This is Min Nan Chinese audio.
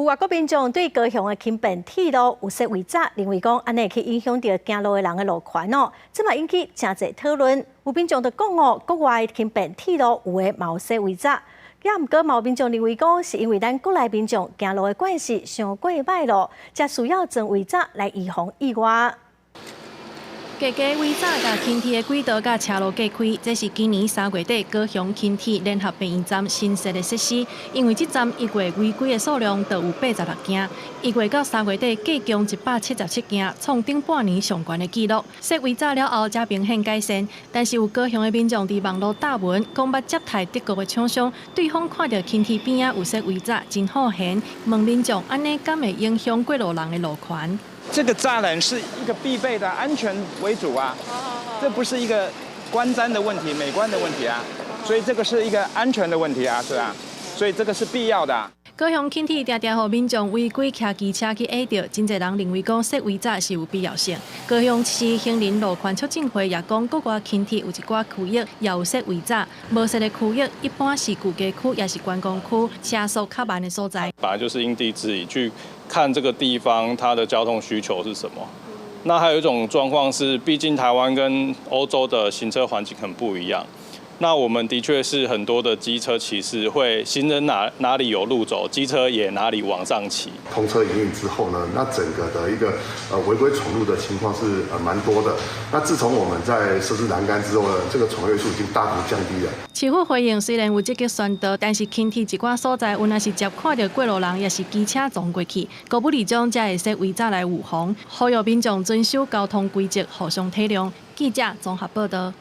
有外國民眾對高雄的輕便鐵路有設圍柵，認為講按呢會去影響著行路的人的路權哦，這嘛引起誠濟討論。有民眾就講哦，國外輕便鐵路有的嘛有設圍柵，也毋過嘛有民眾認為講，是因為咱國內民眾行路的慣勢傷過䆀咯，才需要裝圍柵來預防意外。加加圍柵共輕鐵的軌道佮車路隔開，這是今年3月底高雄輕鐵聯合病院站新設的設施。因為這站一月違規的數量就有86件，1月到3月底計共177件，創頂半年上懸的紀錄。設圍柵了後，才明顯改善。但是有高雄的民眾佇網路貼文，講捌接待德國的廠商，對方看著輕鐵邊仔有設圍柵，真好閒，問民眾按呢敢會影響過路人的路權？這個柵欄是一個必備的安全為主啊，這不是一個觀瞻的問題、美觀的問題啊，所以這個是一個安全的問題啊，是吧？所以這個是必要的。高雄輕鐵定定予民眾違規騎機車去壓著，真濟人認為講設圍柵是有必要性。高雄市行人路權促進會也講，國外輕鐵有一寡區域也有設圍柵，無設的區域一般是舊街區，抑是觀光區，車速較慢的所在。本來就是因地制宜去看這個地方它的交通需求是什麼。那還有一種狀況是，畢竟台灣跟歐洲的行車環境很不一樣。那我們的確是很多的機車騎士會行人哪裡有路走，機車也哪裡往上騎。通車營運之後呢，那整個的一個違規闖入的情況是蠻多的。那自從我們在設置欄杆之後呢，這個闖越數已經大幅降低了。市府回應雖然有積極宣導，但是輕鐵一寡所在有若是捷看著過路人，抑是機車撞過去，高不里長才會設圍柵來預防，呼籲民眾遵守交通規則，互相體諒。記者綜合報道。